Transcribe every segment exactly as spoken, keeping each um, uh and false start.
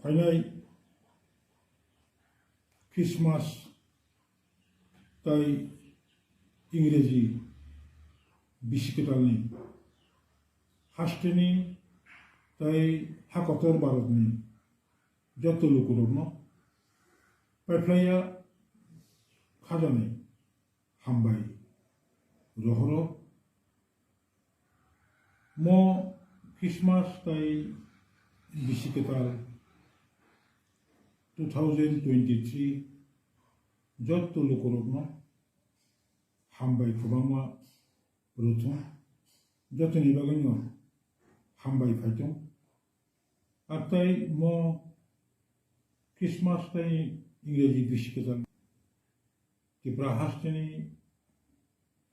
Phainai Christmas tai Ingreji bisi kwtalni hasteni tai ha kotor Bharatni joto lukurokno paiphlaiya khajani hambai rohoro. Mo Christmas tai bisi kwtal two thousand twenty-three joto lukurokno hambai kwbangma rwthung, jotoni bagwino hambai phaithung. Atai mo Christmas tai Ingreji bisi kwtal Tipra hasteni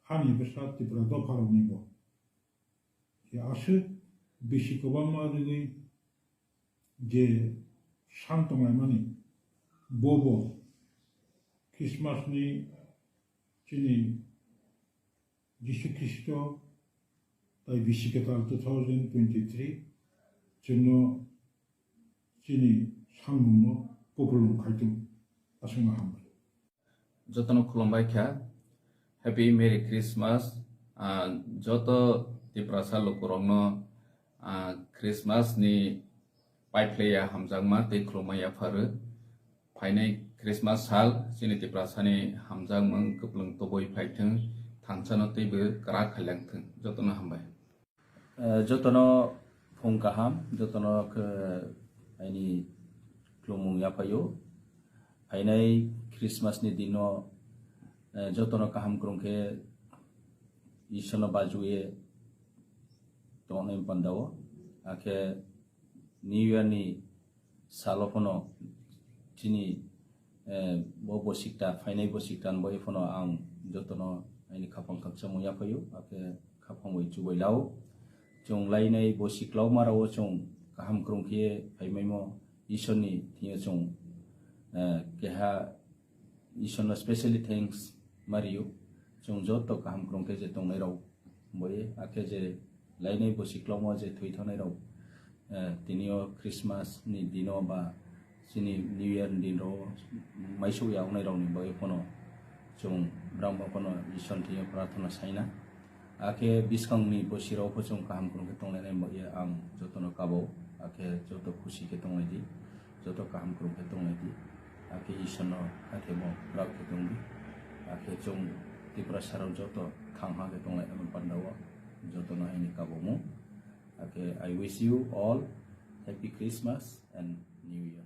hani bwsa Tipra dopharokni bo. Je aswk bisi kwbangma rwgwi je san tonglaimani, bobo Christmas ni chini Jisu Khristo tai bisi kwtal two thousand twenty-three chwngno chini samungno kupulung khaitwng. Aswkno hambai. Jotono khulumbai kha. Happy Merry Christmas. Ah, joto Tiprasa lukurokno, ah, Christmas ni paiphlaiya hamjakma tei khulumma yapharwi. Phainai Christmas sal chini Tiprasani hamjakmung kwplwng tubui phaithwng, thansano teibo kwrak khailangthwng. Jotono hambai. Eh, jotono phung kaham, jotono khe aini khulumung yaphaio. Phainai Christmas ni dino, eh, jotono kaham kwrwng khe Iswrno bajuye tongnai pandao. Akhe New Year ni salo phano chini, eh, bo bosikta, phainai bosikta ni bagwi phano ang jotono aini khapang khakchangmung yaphaio, akhe khapang bai chubai lao. Chwng lainai bosiklauma rao chwng kaham kwrwng khe phaimaimo Iswrni thwiyo chwng, eh, keha Iswrno specially thanks ma rio. Chwng joto kaham kwrwng khe je tongnai rao. Boi, akhe je lainai bosi kwlangma je thwi thangnai rok, eh, tini o Christmas ni dino ba chini New Year ni din ro maisuk ya wngnai rok ni bagwi phano chwng brang bo phano Iswar ni thwiyo prarthana saina. Akhe bwskang ni bosi rok pho chwng kaham kwrwng khe tongnai nai bagwi ang joto no kabo, akhe joto khusi khe tongnai di. Joto kaham kwrwng khe tongnai di, akhe Iswar no hathemo kwrak khe tong di, akhe chwng Tiprasa rok joto thangha khe tonglai nai panda o joto no aini kabo mung. Akhe I wish you all happy Christmas and New Year.